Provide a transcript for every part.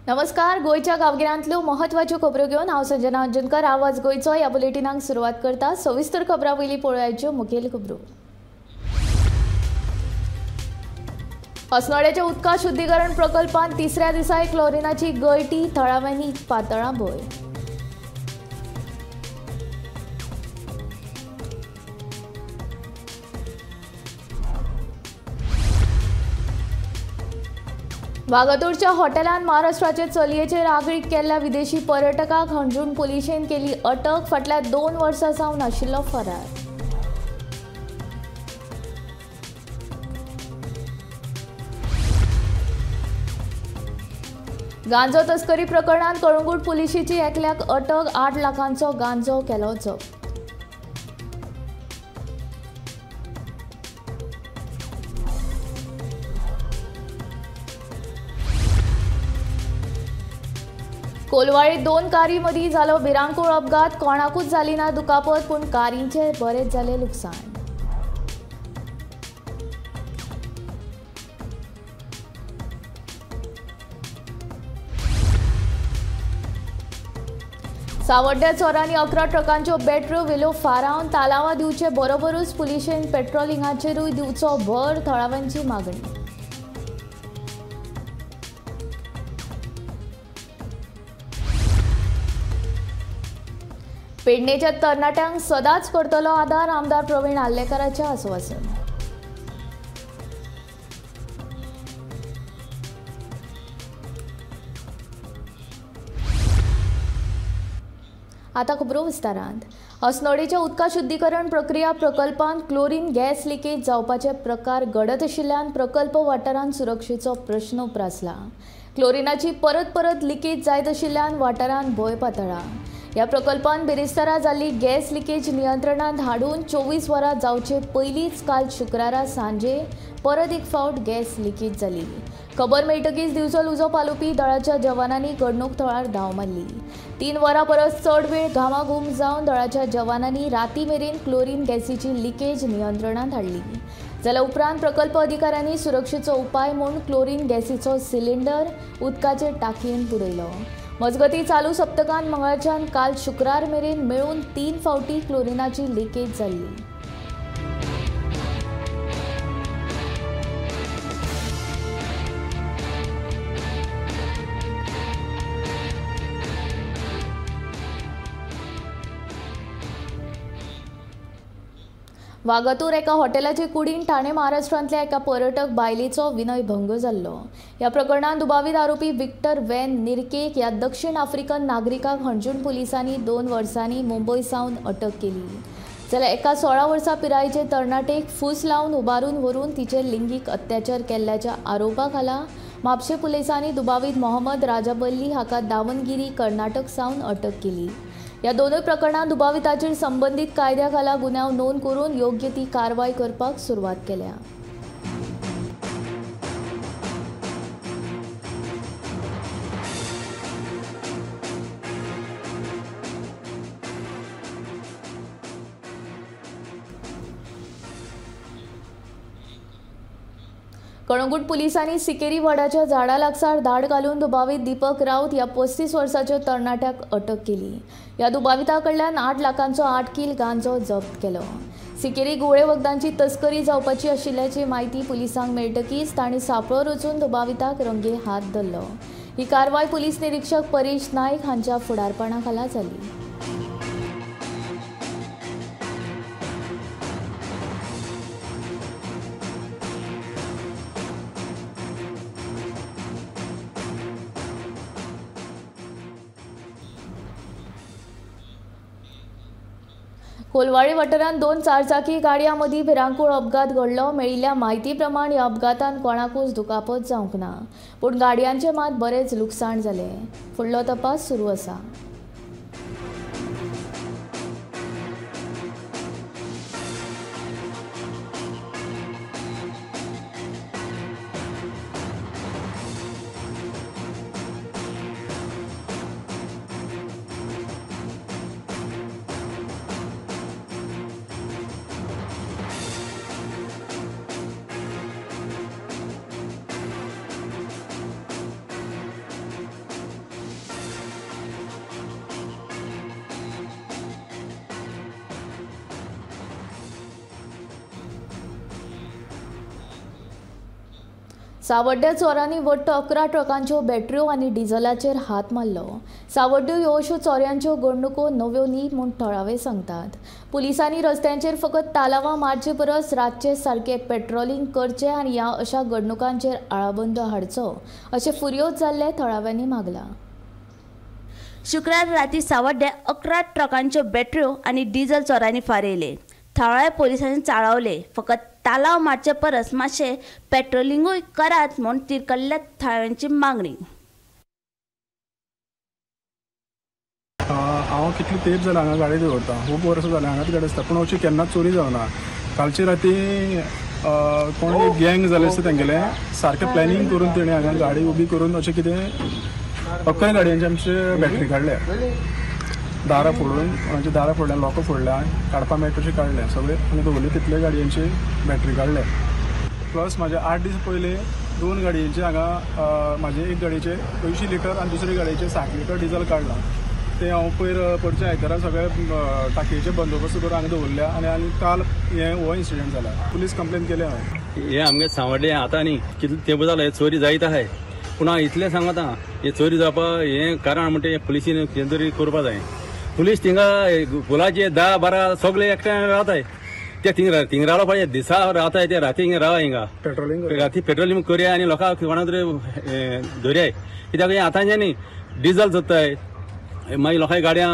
नमस्कार, गोंयच्या गांवगिऱ्यांतल्यो म्हत्वाच्यो खबरो घेवन हांव संजना अंजनकर आवाज गोंयचो ह्या बुलेटिनाक सुरवात करता। सविस्तर खबरां वयली पळोवयाच्यो मुखेल खबरो। अस्नोड्याच्या उदका शुद्धीकरण प्रकल्पांत तिसऱ्या दिसाय क्लोरिनाची गळटी, थळाव्यांनी पातळां भंय। वागातोरच्या हॉटेलान महाराष्ट्राचे चलयेचेर आगळीक केल्ल्या विदेशी पर्यटकाक हणजूण पुलिशेन केली अटक, फाटल्या 2 वर्सां सावन आशिल्लो फरार। गांजो तस्करी प्रकरणांत कळंगूट पुलिशेची एकल्याक अटक, 8 लाखांचो गांजो केलो जप्त। कोलवाळे 2 कारी मदीं जालो भिरांकूळ अपघात, कोणाकूच जाली ना दुखापत, पूण कारींचें बरेंच जालें लुकसाण। सावड्ड्या चोरांनी 11 ट्रकांच्यो बॅटऱ्यो व्हेल्यो फारावन, तालावां दिवचे बरोबरूच पुलिशेन पेट्रोलिंगाचेरूय दिवचो भर, थळाव्यांची मागणी। पेडणेच्या तरणाट्यांक सदांच करतलो आदार, आमदार प्रवीण आर्लेकाराचें आस्वासन। आतां खबरो विस्तारांत। अस्नोडेच्या उदका शुद्धीकरण प्रक्रिया प्रकल्पांत क्लोरीन गॅस लिकेज जावपाचे प्रकार घडत आशिल्ल्यान प्रकल्प वाठारांत सुरक्षेचो प्रश्न उप्रासला। क्लोरिनाची परत परत लिकेज जायत आशिल्ल्यान वाठारांत भंय पातळ्ळा। ह्या प्रकल्पान बिरेस्तारा जाल्ली गॅस लिकेज नियंत्रणांत हाडून 24 वरां जावचे पयलींच काल शुक्रारा सांजे परत एक फावट गॅस लिकेज जाली। खबर मेळटकीच दिवचल उजो पालोवपी दळाच्या जवानांनी घडणूक थळार धांव मारली। 3 वरां परस चड वेळ घामाघूम जावन दळाच्या जवानांनी राती मेरेन क्लोरीन गॅसीची लिकेज नियंत्रणांत हाडली। जाल्यार उपरांत प्रकल्प अधिकाऱ्यांनी सुरक्षेचो उपाय म्हूण क्लोरीन गॅसीचो सिलिंडर उदकाचे टांकयेन बुडयलो। मजगती चालू सप्तकांत मंगळारच्यान काल शुक्रार मेरेन मेळून 3 फावटी क्लोरिनाची लिकेज जाल्ली। वागातोर एका हॉटेलाचे कुडीन ठाणे महाराष्ट्रांतल्या एका पर्यटक बायलेचो विनयभंग जाल्लो। ह्या प्रकरणांत दुबावीत आरोपी विक्टर वॅन निरकेक ह्या दक्षिण आफ्रिकन नागरिकाक हणजूण पुलिसांनी 2 वर्सांनी मुंबय सावन अटक केली। जाल्यार एका 16 वर्सां पिरायेचे तरणाटेक फूस लावन उबारून व्हरून तिचेर लिंगीक अत्याचार केल्ल्याच्या आरोपा खाला म्हापशें पुलिसांनी दुबावीत मोहम्मद राजाबल्ली हाका दावणगिरी कर्नाटक सावन अटक केली। ह्या दोनूय प्रकरणांत दुबाविताचेर संबंदीत कायद्या खाला गुन्यांव नोंद करून योग्य ती कारवाय करपाक सुरवात केल्या। कळंगूट पुलिसांनी सिकेरी वडाच्या झाडा लागसार धाड घालून दुबावीत दीपक राऊत ह्या 35 वर्साच्या तरणाट्याक अटक केली। ह्या दुबाविता कडल्यान 8 लाखांचो 8 कील गांजो जप्त केलो। सिकेरी गोळे वखदांची तस्करी जावपाची आशिल्ल्याची म्हायती पुलिसांक मेळटकीच तांणी सांपळो रचून दुबाविताक रंगे हात धरलो। ही कारवाय पुलीस निरीक्षक परेश नायक हांच्या फुडारपणा खाला जाली। कोलवाळे वाठारांत 2 चारचाकी गाडयां मदीं भिरांकूळ अपघात घडलो। मेळिल्ल्या म्हायती प्रमाण ह्या अपघातान कोणाकूच दुखापत जावंक ना, पूण गाडयांचें मात बरेंच लुकसाण जालें। फुडलो तपास सुरू आसा। सावड्ड्या चोरांनी वट्ट 11 ट्रकांच्यो बॅटऱ्यो आनी डिझलाचेर हात मारलो. सावड्ड्यो ह्यो अश्यो चोरयांच्यो घडणुको नव्यो न्ही म्हूण थळावे सांगतात. पुलिसांनी रस्त्यांचेर फकत तालावां मारचे परस रातचे सारकें पेट्रोलिंग करचें आनी ह्या अशा घडणुकांचेर आळाबंद हाडचो अशें फुर्योज जाल्ले थळाव्यांनी मागलां. शुक्रार राती सावड्ड्या 11 ट्रकांच्यो बॅटऱ्यो आनी डिझल चोरांनी फारयले. थळाव्या पोलिसांनी चाळवले. फकत तालाव मारचे परस मातशें पेट्रोलिंगूय करात म्हूण तिरकल्ल्या थळाव्यांची मागणी. हांव कितले तेप जालें हांगा गाडी दवरता, खूब वर्सां जालें हांगाच गाडी आसता, पूण अशी केन्नाच चोरी जावना. कालची राती कोण एक गँग जालें आसता तेंगेलें सारकें प्लॅनिंग करून तेणें हांगा गाडी उबी करून अशें कितें 11 गाडयांची आमचे बॅटरी काडल्या, दारां फोडून, म्हणजे दारां फोडल्या, लोकां फोडल्या, काडपा मेळटा तशें काडलें सगळें आनी दवरले तितले गाडयांची बॅटरी काडल्या. प्लस म्हाजे 8 दीस पयलीं 2 गाडयेचे हांगा म्हाजे एक गाडयेचे 80 लिटर आनी दुसरे गाडयेचे 60 लिटर डिझल काडलां. तें हांव पयर परचे आयतारा सगळे टाकयेचे बंदोबस्त करून हांगा दवरल्या आनी आनी काल हें हो इन्सिडंट जाला. पुलीस कंप्लेन केल्या हांवें. हें आमगे सांवड्डें आतां न्ही कितले तेंप जालो चोरी जायत आहाय, पूण हांव इतलें सांगता हें चोरी जावपा हें कारण म्हणटा हें पुलिसीन कितें तरी करपा जाय. पुलीस थिंगा पुलाचे 10 12 सगळे एकठांय रावताय, ते थिंग रावपा पाहिजे, दिसा रावताय ते राती हिंगा रावा, हिंगा पेट्रोलिंग राती पेट्रोलिंग करया आनी लोकांक कोणा तरी धरयाय. कित्याक हें आतांचें न्ही डिझल सोदताय, मागीर लोकांक गाडयां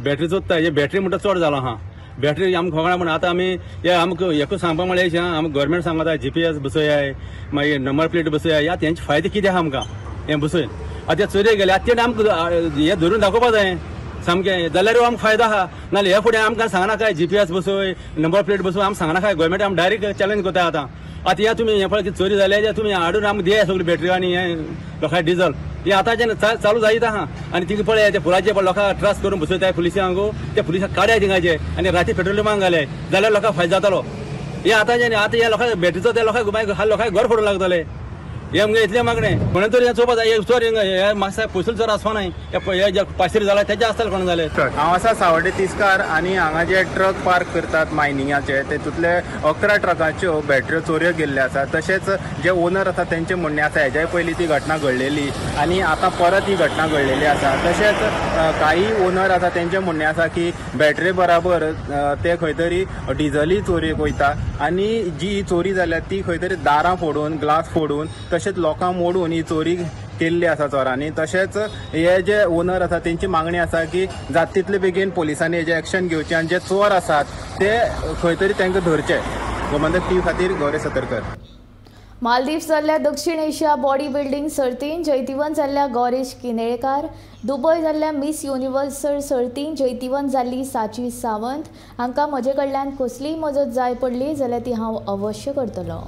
बॅटरी सोदताय. हे बॅटरी म्हणटा चड जालो आहा, बॅटरी आमकां खबर पूण आतां आमी हे आमकां एकूच सांगपा म्हळ्यार आमकां गव्हर्मेंट सांगता GPS बसयाय, मागीर नंबर प्लेट बसयाय, ह्या तेंचे फायदे कितें आहा आमकां हें बसय. आतां चोरये गेले आतां तेणें आमकां हें धरून दाखोवपा जाय सामकें, जाल्यार आमकां फायदो आहा. नाजाल्यार ह्या फुडें आमकां सांगनाकाय GPS बसय, नंबर प्लेट बसय, आमकां सांगनाकाय. गव्हर्मेंट आमकां डायरेक्ट चॅलेंज करता आतां. आतां ह्या तुमी हें पळय चोरी जाल्या तुमी हाडून आमकां दिया सगळी बॅटरी आनी हें लोकांक डिझल हें आतांच्यान चालू जायत आहा. आनी थिंगा पळय ते पुलाचे पळय लोकांक ट्रस्ट करून बसयताय पुलिसांक, ते पुलिसांक काडयाय थिंगाचे आनी राती पेट्रोलिंगाक घाले जाल्यार लोकांक फायदो जातलो. हें आतांच्यान आतां ह्या लोकांक बॅटरीचो त्या लोकांक मागीर लोकांक घर फोडूंक लागतले. हें आमगें इतलें मागणें म्हणून तरी हें चोवपा जाय. चोर हे मातशें पयसुल्लो चोर आसपा नाय, हे जे पाशीर जाला तेजे आसतले कोण जाले. हांव आसा सावड्डें तिस्कार आनी हांगा जे ट्रक पार्क करतात मायनिंगाचे तेतूंतले 11 ट्रकाच्यो बॅटऱ्यो चोरयो गेल्ल्यो आसा. तशेंच जे ओनर आसा तेंचें म्हणणें आसा हेज्याय पयलीं ती घटना घडलेली आनी आतां परत ही घटना घडलेली आसा. तशेंच काही ओनर आसा तेंचें म्हणणें आसा की बॅटरे बराबर ते खंय तरी डिझलूय चोरयेक वयता आनी जी ही चोरी जाल्या ती खंय तरी दारां फोडून, ग्लास फोडून, तशेंच लोकांक मोडून ही चोरी केल्ली आसा चोरांनी. तशेंच हे जे ओनर आसा तेंची मागणी आसा की जाता तितले बेगीन पुलिसांनी हेजें एक्शन घेवचें आनी जे चोर आसात ते खंय तरी तांकां धरचे. गोमंतक टीव्ही खातीर गौरी सतरकर. मालदीव जाल्ल्या दक्षिण एशिया बॉडी बिल्डिंग सर्तीन जैतिवंत जाल्ल्या गौरेश किनेळकार, दुबय जाल्ल्या मिस युनिव्हर्सल सर्तीन जैतिवंत जाल्ली साची सावंत हांकां म्हजे कडल्यान कसलीय मजत जाय पडली जाल्यार ती हांव अवश्य करतलो,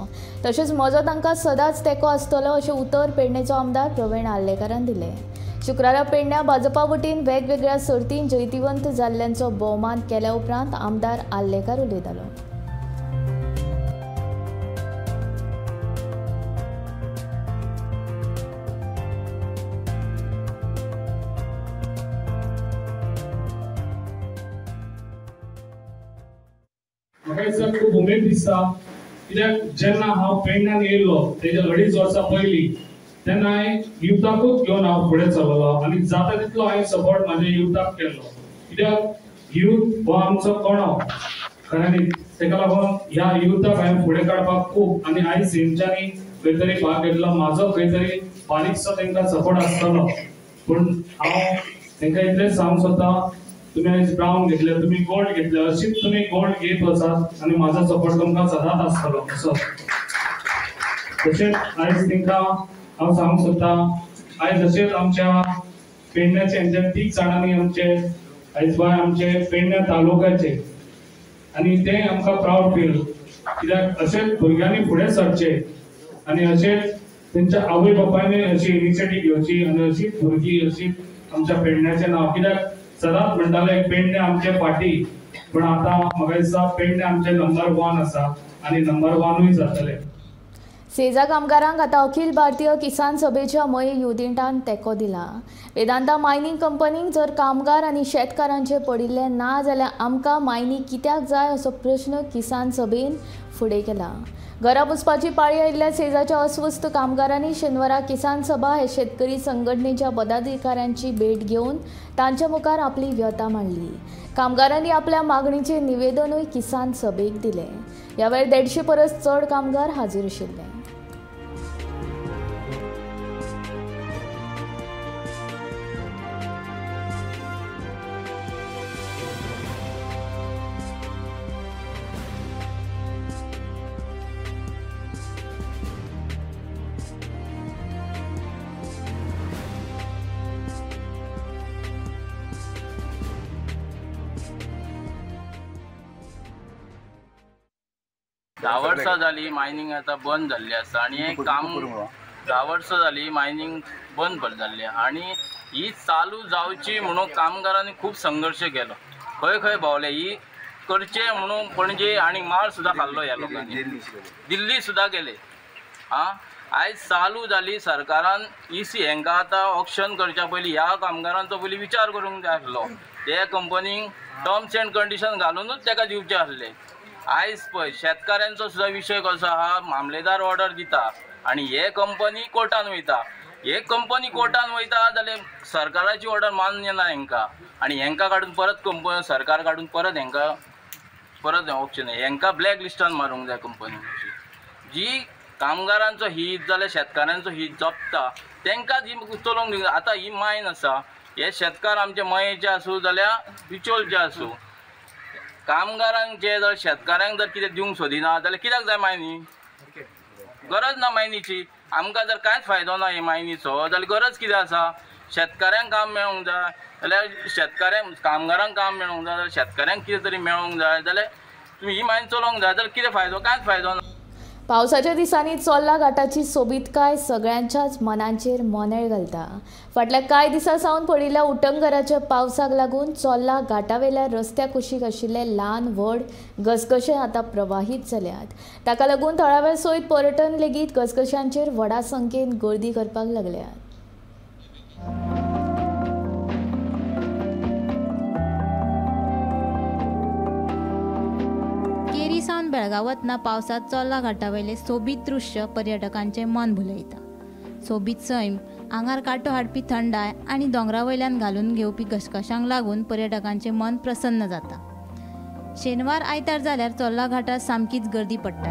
तशेंच म्हजो तांकां सदांच तेंको आसतलो अशें उतर पेडणेचो आमदार प्रवीण आर्लेकारान दिलें. शुक्रारा पेडण्यां भाजपा वतीन वेगवेगळ्या सर्तीन जैतिवंत जाल्ल्यांचो भोवमान केल्या उपरांत आमदार आर्लेकार उलयतालो. म्हाका दिसता खूब उमेद दिसता कित्याक जेन्ना हांव पेडण्यान येयल्लो तेज्या 2.5 वर्सां पयलीं तेन्ना हांवें युथाकूच घेवन हांव फुडें चललो आनी जाता तितलो हांवें सपोर्ट म्हाज्या युथाक केल्लो. कित्याक युथ हो आमचो कणो खऱ्यांनी, तेका लागून ह्या युथाक हांवें फुडें काडपाक खूब आनी आयज हेंच्यांनी खंय तरी भाग घेतलो, म्हाजो खंय तरी बारीकसो तेंकां सपोर्ट आसतलो. पूण हांव तेंकां इतलेंच सांगूंक सोदता, तुमी आयज ब्रावन घेतले, तुमी गोल्ड घेतले, अशीच तुमी गोल्ड घेत वचात आनी म्हाजो सपोर्ट तुमकां सदांच आसतलो असो. तशेंच आयज तेंकां हांव सांगूंक सोदता, आयज अशेंच आमच्या पेडण्याचे हेंच्या 3 जाणांनी आमचे आयज बाय आमचे पेडण्या तालुक्याचे आनी ते आमकां प्रावड फील कित्याक अशेंच भुरग्यांनी फुडें सरचें आनी अशेंच तेंच्या आवय बापायन अशी इनिशिएटीव घेवची आनी अशीच भुरगीं अशी आमच्या पेडण्याचें नांव, कित्याक सदांच म्हणटाले पेडणे आमचे फाटी, पूण आतां म्हाका दिसता पेडणे आमचे नंबर 1 आसा आनी नंबर 1 जातले. सेजा कामगारांक आतां अखिल भारतीय किसान सभेच्या मये युनिटान तेंको दिला. वेदांता मायनिंग कंपनीक जर कामगार आनी शेतकारांचे पडिल्ले ना जाल्यार आमकां मायनी कित्याक जाय असो प्रश्न किसान सभेन फुडें केला. घरा पुसपाची पाळी आयिल्ल्या सेजाच्या अस्वस्थ कामगारांनी शेनवारा किसान सभा हे शेतकरी संघटनेच्या पदाधिकाऱ्यांची भेट घेवन तांच्या मुखार आपली व्यथा मांडली. कामगारांनी आपल्या मागणीचे निवेदनूय किसान सभेक दिले. ह्या वेळार 150 परस चड कामगार हाजीर आशिल्ले. 10 वर्सां जाली मायनींग आतां बंद जाल्ली आसा आनी हें काम 10 वर्सां जाली मायनींग बंद जाल्ली आनी ही चालू जावची म्हणून कामगारांनी खूब संघर्श केलो. खंय खंय भोंवले ही करचे म्हणून पणजे आनी मार सुद्दां खाल्लो ह्या लोकांनी, दिल्ली सुद्दां गेले. आं, आयज चालू जाली सरकारान इसी हेंकां आतां ऑक्शन करच्या पयलीं ह्या कामगारांचो पयलीं विचार करूंक जाय आसलो. ते कंपनीक टर्म्स एंड कंडिशन घालुनूच ताका दिवचें आसलें. आयज पळय शेतकाऱ्यांचो सुद्दां विशय कसो आहा, मामलेदार ऑर्डर दिता आनी हे कंपनी कोर्टान वयता. हे कंपनी कोर्टान वयता जाल्यार सरकाराची ऑर्डर मान्य ना हेंकां आनी हेंकां काडून परत कंपनी सरकार काडून परत हेंकां परत ऑप्शन हेंकां ब्लॅक लिस्टान मारूंक जाय कंपनी. जी कामगारांचो हित जाल्यार शेतकाऱ्यांचो हित जपता तेंकां जी चलोवंक दिवंक. आतां ही मायन आसा, हे शेतकार आमचे मयेचे आसूं जाल्यार बिचोलचे आसूं, कामगारांक जे जर शेतकाऱ्यांक जर कितें दिवंक सोदिना जाल्यार कित्याक जाय मायनी? गरज ना मायनीची. आमकां जर कांयच फायदो ना हे मायनीचो जाल्यार गरज कितें आसा? शेतकाऱ्यांक काम मेळोंक जाय जाल्यार शेतकाऱ्यांक कामगारांक काम मेळोंक जाय जाल्यार शेतकाऱ्यांक कितें तरी मेळोंक जाय जाल्यार तुमी ही मायन चलोवंक जाय जाल्यार कितें फायदो? कांयच फायदो ना. पावसाच्या दिसांनी चोर्ला घाटाची सोबीतकाय सगळ्यांच्याच मनांचेर मोनेळ घालता. फाटल्या कांय दिसां सावन पडिल्ल्या उटंगराच्या पावसाक लागून चोर्ला घाटावेल्या रस्त्या कुशीक आशिल्ले ल्हान व्हड घसघशे आतां प्रवाहीत जाल्यात. ताका लागून थळाव्या सयत पर्यटन लेगीत घसघश्यांचेर व्हडा संख्येन गर्दी करपाक लागल्यात. केरी सावन बेळगांव वतना पावसांत चोर्ला घाटावयलें सोबीत दृश्य पर्यटकांचें मन भुलयता. सोबीत सैम, आंगार कांटो हाडपी थंडाय आनी दोंगरा वयल्यान घालून घेवपी घसघशांक लागून पर्यटकांचें मन प्रसन्न जाता. शेनवार आयतार जाल्यार चोर्ला घाटार सामकीच गर्दी पडटा.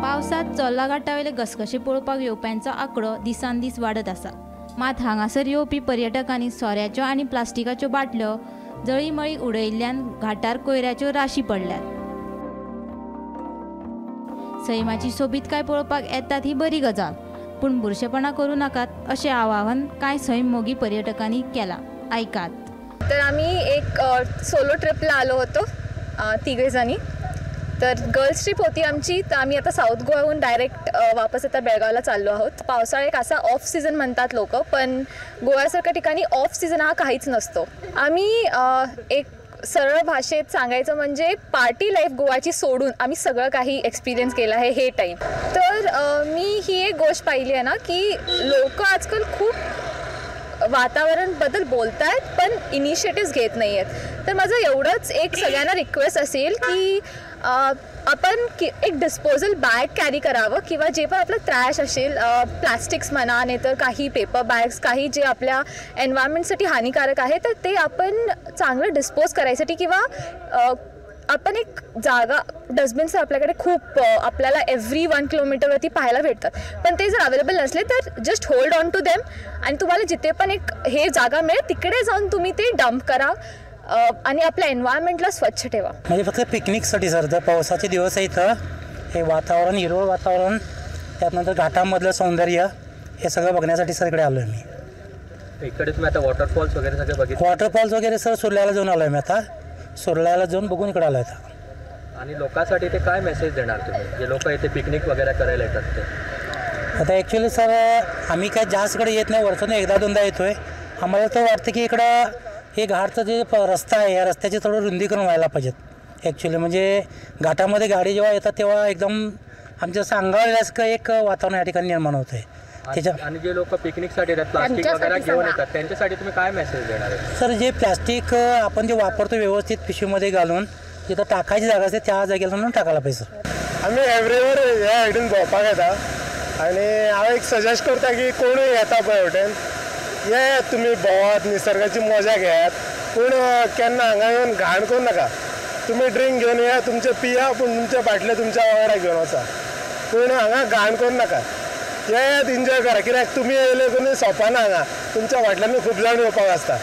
पावसांत चोर्ला घाटावयले घसघशे पळोवपाक येवप्यांचो आंकडो दिसान दीस वाडत आसा. मात हांगासर येवपी पर्यटकांनी सोऱ्याच्यो आनी प्लास्टिकाच्यो बाटल्यो जळीमळी उडयिल्ल्यान घाटार कोयराच्यो राशी पडल्यात. सैमाची सोबीतकाय पळोवपाक येतात ही बरी गजाल, पूण बुरशेपणां करूं नाकात अशें आवाहन कांय सैममोगी पर्यटकांनी केलां. आयकात. तर आम्ही एक सोलो ट्रिपला आलो होतो तिघेजणी. तर गर्ल्स ट्रिप होती आमची. तर आम्ही आता साऊथ गोव्याहून डायरेक्ट वापस आता बेळगावला चाललो आहोत. पावसाळा एक असा ऑफ सीझन म्हणतात लोक, पण गोव्यासारख्या ठिकाणी ऑफ सीझन हा काहीच नसतो. आम्ही एक सरळ भाषेत सांगायचं म्हणजे पार्टी लाईफ गोवाची सोडून आम्ही सगळं काही एक्सपिरियन्स केलं आहे हे टाईम. तर मी ही एक गोष्ट पाहिली आहे ना की लोक आजकाल खूप वातावरणबद्दल बोलत आहेत पण इनिशिएटिव्स घेत नाही आहेत. तर माझं एवढंच एक सगळ्यांना रिक्वेस्ट असेल की आपण एक डिस्पोजल बॅग कॅरी करावं किंवा जे पण आपलं ट्रॅश असेल, प्लास्टिक्स म्हणा नाही तर काही पेपर बॅग्स, काही जे आपल्या एन्व्हायरमेंटसाठी हानिकारक आहे तर ते आपण चांगलं डिस्पोज करायसाठी किंवा आपण एक जागा, डस्टबिन्स आपल्याकडे खूप आपल्याला एव्हरी 1 किलोमीटरवरती पाहायला भेटतात, पण ते जर अवेलेबल नसले तर just hold on to them आणि तुम्हाला जिथे पण एक हे जागा मिळेल तिकडे जाऊन तुम्ही ते डंप करा आणि आपल्या एन्व्हायरमेंटला स्वच्छ ठेवा. म्हणजे फक्त पिकनिकसाठी सर, जर पावसाचे दिवस आहे इथं हे वातावरण, हिरवं वातावरण, त्यानंतर घाटामधलं सौंदर्य, हे सगळं बघण्यासाठी सर इकडे आलो आहे मी. इकडे तुम्ही आता वॉटरफॉल्स वगैरे सगळे बघितले? वॉटरफॉल्स वगैरे सर सुर्ल्याला जाऊन आलो आहे मी, आता सुर्ल्याला जाऊन बघून इकडे आलो आहे आता. आणि लोकांसाठी ते काय मेसेज देणार तुम्ही, जे लोक इथे पिकनिक वगैरे करायला येतात ते? आता ॲक्च्युली सर आम्ही काय जास्त इकडे येत नाही, वर्षातून एकदा दोनदा येतो आहे. आम्हाला तर वाटतं की इकडं हे घाटचं जे रस्ता आहे या रस्त्याचे थोडं रुंदीकरण व्हायला पाहिजेत ॲक्च्युली. म्हणजे घाटामध्ये गाडी जेव्हा येतात तेव्हा एकदम आमच्या असं अंगावर एक वातावरण या ठिकाणी निर्माण होतं आहे. त्याच्या आणि जे लोक पिकनिकसाठी येतात, प्लास्टिक वगैरे घेऊन येतात, त्यांच्यासाठी तुम्ही काय मेसेज देणार आहे? सर, जे प्लास्टिक आपण जे वापरतो व्यवस्थित पिशवीमध्ये घालून जिथं टाकायची जागा असते त्या जागेला म्हणून टाकायला पाहिजे. सर, आमी एवरीवर ह्या सायडीन भोंवपाक येता आनी हांव एक सजेस्ट करता की कोणूय येता पळय वटेन येयात तुमी भोंवात, निसर्गाची मजा घेयात, पूण केन्ना हांगा येवन घाण करूं नाका. तुमी ड्रिंक घेवन येया, तुमचें पिया, पूण तुमचे बाटले तुमच्या वांगडा घेवन वचा, पूण हांगा घाण करूं नाका. येयात, एन्जॉय करा, कित्याक तुमी येयले कोणी सोंपना हांगा, तुमच्या फाटल्यानूय खूब जाण येवपाक आसता,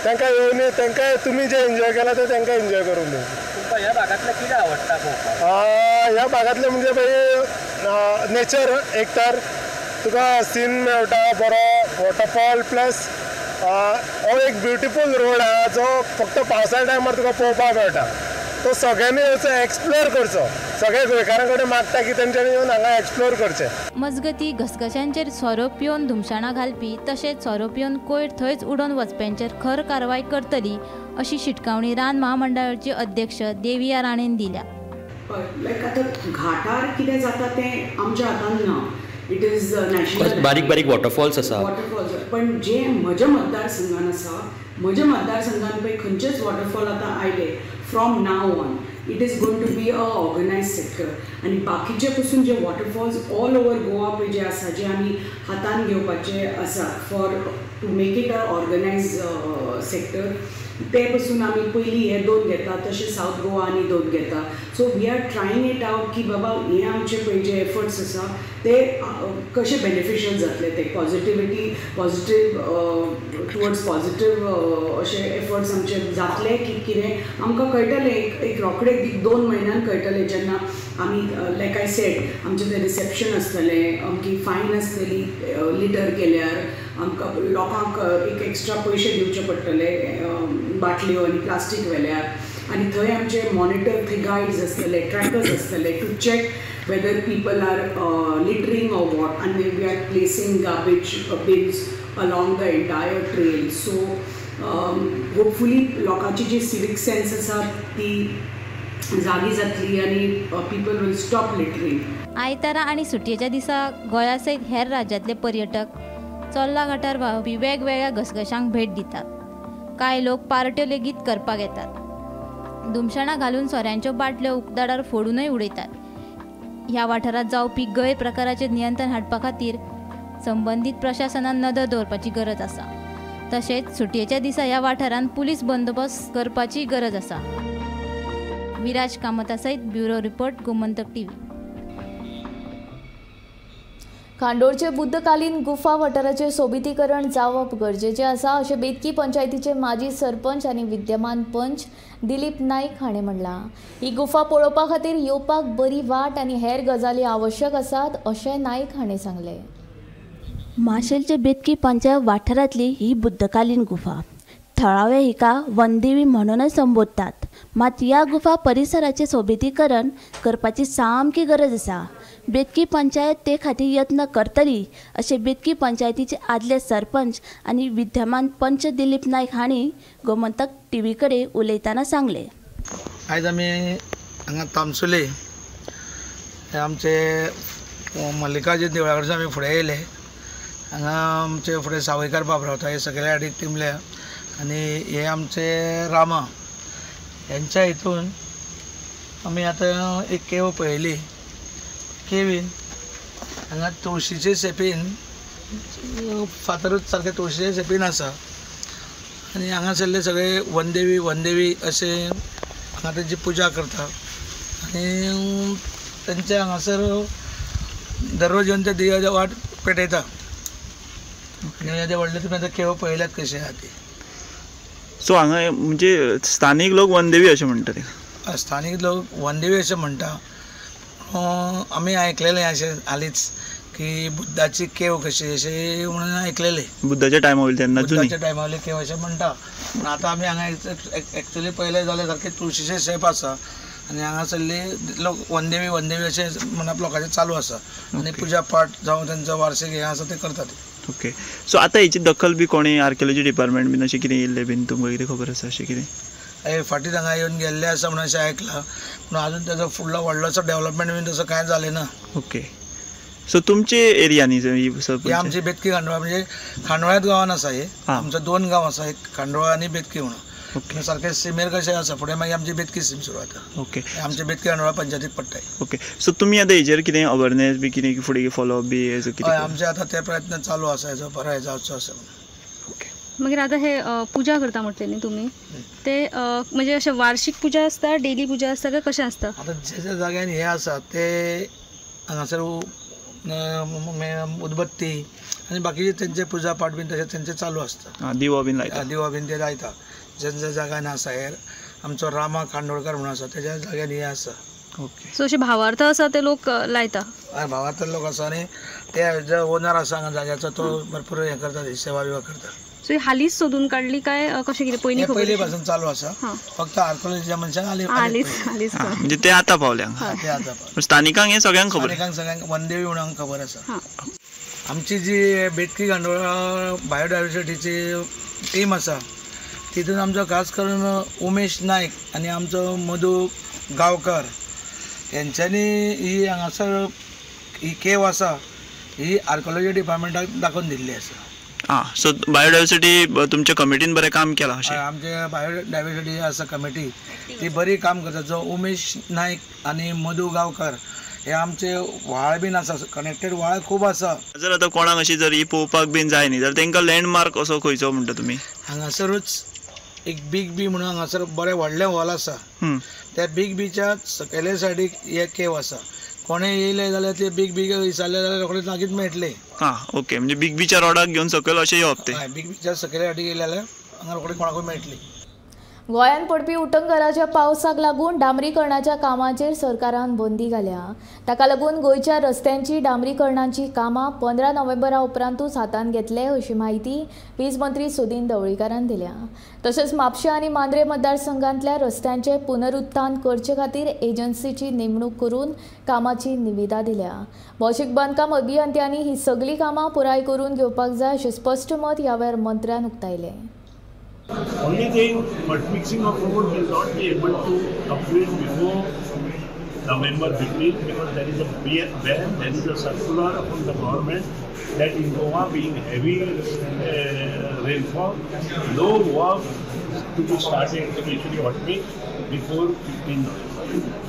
तांकां येवन तांकां तुमी जें एन्जॉय केलां तें तांकां एन्जॉय करूंक दी. तुमकां ह्या भागांतलें कितें आवडटा पळोवपाक? ह्या भागांतलें म्हणजे पळय नेचर, एक तर तुका सीन मेळटा बरो, वॉटरफॉल, प्लस हो एक ब्युटिफूल रोड आहा जो फक्त पावसा टायमार तुका पळोवपाक मेळटा. तो सगळ्यांनी येवचो, एक्सप्लोर करचो, सगळ्या गोंयकारां कडेन मागता की तेंच्यांनी येवन हांगा एक्सप्लोर करचें. मजगती घसघश्यांचेर सोरो पिवन धुमशेणां घालपी तशेंच सोरो पिवन कोयर थंयच उडोवन वचप्यांचेर खर कारवाय करतली अशी शिटकावणी रान महामंडळाचे अध्यक्ष देविया राणेन दिल्या. लायक आतां घाटार कितें जाता तें आमच्या हातान ना, it is national. बारीक बारीक वॉटरफॉल्स आसा, वॉटरफॉल्स, पण जे म्हज्या मतदारसंघान आसा, म्हज्या मतदारसंघान पळय खंयचेच वॉटरफॉल आतां आयले from now on it is going to be a organise sector. आनी बाकीचे पसून जे वॉटरफॉल्स ऑल ओवर गोवा पळय जे आसा, जे आमी हातान घेवपाचे आसा for to make it a organise sector, ते पसून आमी पयलीं हे दोन घेता, तशें सावथ गोवा आनी दोन घेता. So we are trying it out की बाबा हे आमचे पळय जे एफर्ट्स आसा ते कशे बेनिफिशियल जातले, ते पॉजिटिविटी पॉजिटीव टुवर्ड्स पॉजिटीव अशे एफर्ट्स आमचे जातले की कितें आमकां कळटलें. एक रोखडे 2 म्हयन्यान कळटलें जेन्ना आमी लायक I said आमचें तें रिसेप्शन आसतलें, अमकी फायन आसतली लिटर केल्यार, आमकां लोकांक एक एक्स्ट्रा पयशे दिवचे पडटले बाटल्यो आनी प्लास्टीक व्हेल्यार, आनी थंय आमचे मॉनिटर, थंय गायड्स आसतले, ट्रॅकर्स आसतले to check whether people are littering or what, and we are placing garbage bins along the entire trail. So hopefully लोकांची जी सिवीक सेन्स आसा ती जागी जातली आनी पीपल will stop littering. आयतारा आनी सुटयेच्या दिसा गोंया सयत हेर राज्यांतले पर्यटक चोर्ला घाटार व्हांवपी वेगवेगळ्या घसघशांक भेट दितात. कांय लोक पार्ट्यो लेगीत करपाक येतात. धुमशेणां घालून सोऱ्यांच्यो बाटल्यो उक्ताडार फोडूनय उडयतात. ह्या वाठारांत जावपी गैरप्रकाराचेर नियंत्रण हाडपा खातीर संबंदीत प्रशासनान नदर दवरपाची गरज आसा. तशेंच सुटयेच्या दिसा ह्या वाठारांत पुलीस बंदोबस्त करपाची गरज आसा. विराज कामता सयत ब्युरो रिपोर्ट, गोमंतक टीव्ही. खांडोळचे बुद्धकालीन गुफा वाठाराचें सोबितीकरण जावप गरजेचें आसा अशें बेतकी पंचायतीचे माजी सरपंच आनी विद्यमान पंच दिलीप नाईक हाणें म्हणलां. ही गुफा पळोवपा खातीर येवपाक बरी वाट आनी हेर गजाली आवश्यक आसात अशें नाईक हाणें सांगलें. माशेलचे बेतकी पंचायत वाठारांतली ही बुद्धकालीन गुफा थळावे हिका वनदेवी म्हणूनय संबोधतात. मात ह्या गुफा परिसराचें सोबितीकरण करपाची सामकी गरज आसा. बेतकी पंचायत ते खातीर यत्न करतली अशें बेतकी पंचायतीचे आदले सरपंच आनी विद्यमान पंच दिलीप नायक हांणी गोमंतक टीव्ही कडेन उलयतना सांगलें. आयज आमी हांगा तामसुले आमचे मल्लिकार्जुन देवळा कडच्यान आमी फुडें येयले. हांगा आमचे फुडें सावयकार बाब रावता, हे सगळे आडीक टिमल्या आनी हे आमचे रामा हेंच्या हितून आमी आतां एक केव पळयली. केवीन हांगा तुळशीचे शेपीन फातरूच सारके तुळशीचे शेपीन आसा आनी हांगासरले सगळे वनदेवी वनदेवी अशें हांगा तेंची पुजा करता आनी तेंचे हांगासर दररोज येवन ते दिव्याच्या वाट पेटयता. आनी येदे व्हडले तुमी आतां केव पळयल्यात कशें आहा ती. सो हांगा म्हणजे स्थानीक लोक वनदेवी अशें म्हणटा? स्थानीक लोक वनदेवी अशें म्हणटा. आमी आयकलेलें अशें हालींच की बुद्धाची केव कशी अशें म्हणून आयकलेलें. बुद्धाच्या टायमा वयली तेन्ना बुद्धाच्या टायमा वयली केव अशें म्हणटा. पूण आतां आमी हांगा एक्चुअली पळयलें जाल्यार सारकें तुळशीचें शेप आसा आनी हांगासरली लोक वनदेवी वनदेवी अशें म्हणप लोकांचें चालू आसा आनी पुजा पाठ जावं तेंचो वार्षीक हें आसा तें करतात. ओके, सो आतां हेची दखल बी कोणी आर्कियोलॉजी डिपार्टमेंट बीन अशें कितें येयल्लें बीन तुमकां कितें खबर आसा अशें कितें? फाटीं हांगा येवन गेल्ले आसा म्हणून अशें आयकलां, पूण अजून तेजो फुडलो व्हडलोसो डेवलपमेंट बीन तसो कांय जालें ना. ओके, सो तुमचे एरिया न्ही? ही आमची बेतकी खांडोळा म्हणजे खांडोळ्यात गांवान आसा. हे आमचो 2 गांव आसा, एक खांडोळा आनी बेतकी म्हणून. सारखे सिमेर कशें आसा, फुडें मागीर आमची बेतकी सीम सुरू जाता. ओके, आमचे बेतकी खांडोळा पंचायतीक पडटा. ओके, सो तुमी आतां हेजेर कितें अवेरनेस बी कितें फुडें फॉलोअप बी कितें? आमचे आतां ते प्रयत्न चालू आसा, हेजो बरो जावचो आसा. मागीर आतां हे पुजा करता म्हटलें न्ही तुमी, ते म्हणजे अशें वार्षिक पुजा आसता, डेली पुजा आसता काय कशें आसता? आतां जे ज्या जाग्यान हे आसा ते हांगासर उदबत्ती आनी बाकीचे तेंचे पुजा पाठ बीन तशें तेंचे चालू आसता. दिवो बीन लायता? दिवो बीन ते लायता ज्या जाग्यान आसा. हेर आमचो रामा खांडोळकर म्हणून आसा तेज्या जाग्यान हे आसा. ओके, सो अशे भावार्थ आसा ते लोक लायता? हय, भावार्थ लोक आसा आनी ते जे ओनर आसा हांगा जाग्याचो तो भरपूर हें करता, सेवा बिवा करता. सो हालींच सोदून काडली काय कशें कितें? पयलीं पयलीं पासून चालू आसा, फक्त आर्कोलॉजीच्या मनशांक हालींच हालींच म्हणजे ते आतां पावले हांगा. ते आतां पावले. स्थानिकांक हें सगळ्यांक खबर, स्थानिकांक सगळ्यांक वनदेवी म्हणून खबर आसा. आमची जी बेतकी खांडोळा बायोडायवर्सिटीची टीम आसा तितून आमचो खास करून उमेश नायक आनी आमचो मधू गांवकर हेंच्यांनी ही हांगासर ही केव आसा ही आर्कोलॉजी डिपार्टमेंटाक दाखोवन दिल्ली आसा. आं, सो बायोडायवर्सिटी तुमच्या कमिटीन बरें काम केलां अशें? आमचे बायोडायवर्सिटी आसा कमिटी ती बरी काम करता. जो उमेश नायक आनी मधू गांवकर हे आमचे व्हाळ बीन आसा, कनेक्टेड व्हाळ खूब आसा. जर आतां कोणाक अशी जर ही पळोवपाक बीन जाय न्ही जाल्यार तांकां लँडमार्क असो खंयचो म्हणटा तुमी? हांगासरूच एक बीग बी म्हणून हांगासर बरें व्हडलें हॉल आसा, त्या बीग बीच्या सकयले सायडीक हे केव आसा. कोणें येयले जाल्यार ते बीग बी विचारले जाल्यार रोखडेच लागींच मेळटले. हां, ओके, म्हणजे बीग बीच्या रोडाक घेवन सकयल अशें येवप ते? बीग बीच्या सकयले सायडीक येयले जाल्यार हांगा रोखडे कोणाकूय मेळटली. गोंयांत पडपी उटंगराच्या पावसाक लागून डांबरीकरणाच्या कामाचेर सरकारान बंदी घाल्या. ताका लागून गोंयच्या रस्त्यांची डांबरीकरणाची कामां 15 नोव्हेंबरा उपरांतूच हातांत घेतले अशी म्हायती वीज मंत्री सुदिन ढवळीकारान दिल्या. तशेंच म्हापशें आनी मांद्रे मतदारसंघांतल्या रस्त्यांचें पुनरुत्थान करचे खातीर एजन्सीची नेमणूक करून कामाची निविदा दिल्या. भौशीक बांदकाम अभियंत्यांनी ही सगळीं कामां पुराय करून घेवपाक जाय अशें स्पश्ट मत ह्या वेळार मंत्र्यान उक्तायलें. Only thing, but mixing of road will not be able to complete before November 15 because there is a ban, there is a circular from the government that in Goa being heavy rainfall, no work to be started, especially hot mix, before 15 November.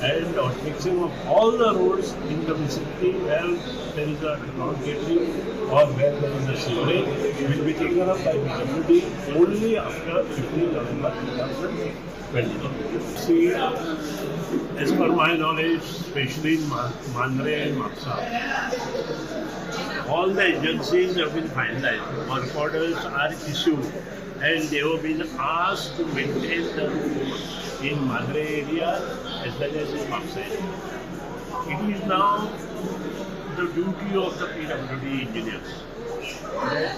And hot mixing of all the roads in the vicinity where there is a not getting or where there is a sewerage will be taken up by PWD only after 15 November 2020. See, as per my knowledge, especially in Mandre and Mapsa, all the agencies have been finalized, work orders are issued and they have been asked to maintain the road in Mandre area as well as in Mapsa area. It is now the duty of the PWD engineers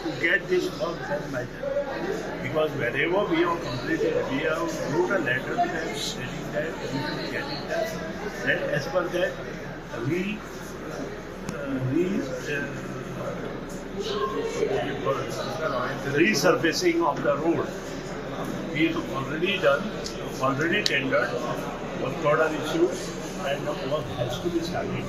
to get this work done by them. Because wherever we have completed, we have wrote a letter to them stating that we should get it done. Then as per that, resurfacing of the road is already done, already tendered, work order issued, and the work has to be started.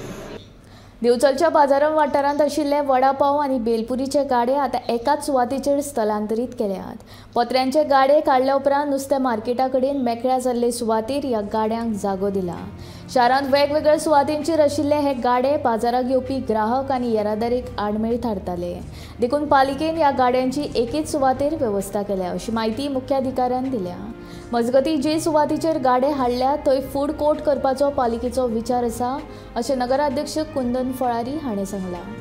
दिवचलच्या बाजारम वाठारांत आशिल्ले वडापाव आनी बेलपुरीचे गाडे आतां एकाच सुवातेचेर स्थलांतरीत केल्यात. पत्र्यांचे गाडे काडल्या उपरांत नुस्तें मार्केटा कडेन मेकळ्या जाल्ले सुवातेर ह्या गाड्यांक जागो दिला. शारांत वेगवेगळ्या सुवातींचेर आशिल्ले हे गाडे बाजाराक येवपी ग्राहक आनी येरादारीक आडमेळी थारताले. देखून पालिकेन ह्या गाड्यांची एकेच सुवातेर वेवस्था केल्या अशी म्हायती मुख्याधिकाऱ्यान दिल्या. मजगतीं जे सुवातीचेर गाडे हाडल्या थंय फूड कोर्ट करपाचो पालिकेचो विचार आसा अशें नगराध्यक्ष कुंदन फळारी हाणें सांगलां.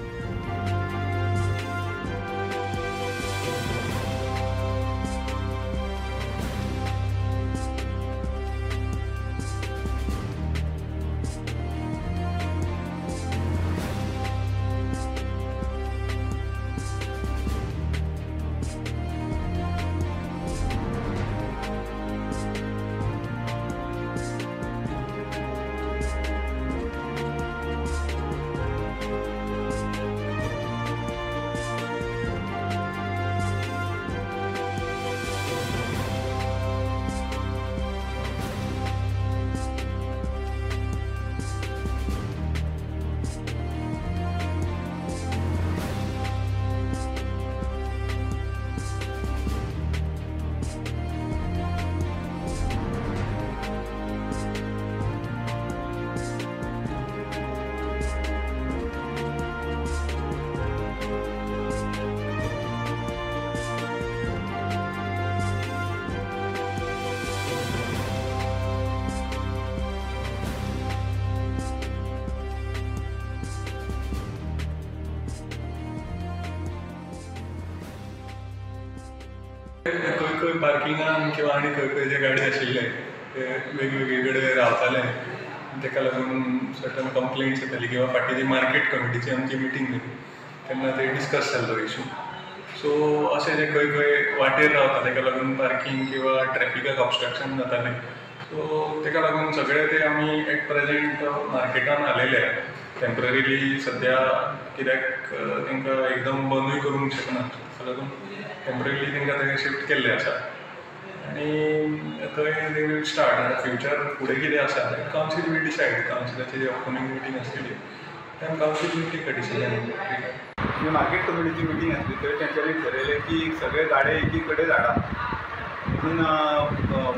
खंय खंय पार्किंगान किंवा आनी खंय खंय जे गाडी आशिल्ले ते वेगवेगळे कडेन रावताले, ताका लागून सर्टन कंप्लेंट्स येताली किंवा फाटीं जी मार्केट कमिटीची आमची मिटींग जाली तेन्ना ते डिस्कस जाल्लो इशू. सो अशें जे खंय खंय वाटेर रावता ताका लागून पार्कींग किंवा ट्रॅफिकाक ऑबस्ट्रक्शन जातालें. सो ताका लागून सगळे ते आमी एट प्रेजेंट मार्केटान आलेले टेम्पररीली सद्या, कित्याक तांकां एकदम बंदूय करूंक शकना, ताका लागून टेम्पररीली तांकां थंय शिफ्ट केल्लें आसा आनी थंय they will start. आतां फ्युचर फुडें कितें आसा तें council will decide. कावन्सिलाची ji upcoming meeting आसतली तेन्ना council will take a decision. Ji market कमिटीची मिटींग आसली थंय तेंच्यांनी ठरयलें की सगळे गाडे एकी कडेन धाडा म्हणून.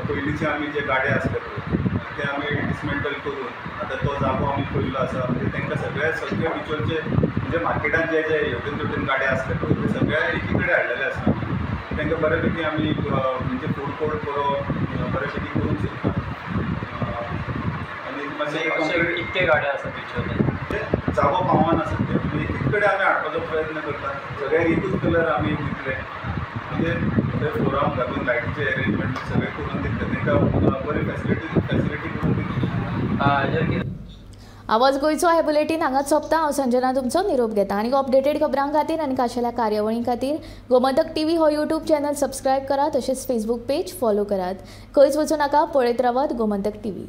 पयलींचे आमी जे गाडे आसले पळय ते आमी डिसमेंटल करून आतां तो जागो आमी पयल्लो आसा. म्हणजे तांकां सगळे सगळे बिचोलचे म्हणजे मार्केटान जे जे हेवटेन तेवटेन गाडे आसले पळय ते सगळे एकी कडेन हाडलेले आसा. तांकां बऱ्या पैकी आमी म्हणजे फूड कोर्ट बरो बऱ्या पैकी करूंक शकता. आनी मातशें कितके गाडे आसा बिचोले जागो पावना सद्या, म्हणजे एक कडेन आमी हाडपाचो प्रयत्न करता. सगळ्यांक एकूच कलर आमी दितले, म्हणजे थंय फ्लोरांक घालून लायटीचे अरेंजमेंट सगळें करून दितले, तांकां बरी फॅसिलिटी करून दितले. आवाज गोंयचो हे बुलेटीन हांगाच सोंपता. हांव संजना तुमचो निरोप घेता आनी अपडेटेड खबरां खातीर आनी खाशेल्या कार्यावळी खातीर गोमंतक टीव्ही हो यूट्यूब चॅनल सबस्क्रायब करात, तशेंच फेसबूक पेज फॉलो करात. खंयच वचूं नाका, पळयत रावात गोमंतक टीव्ही.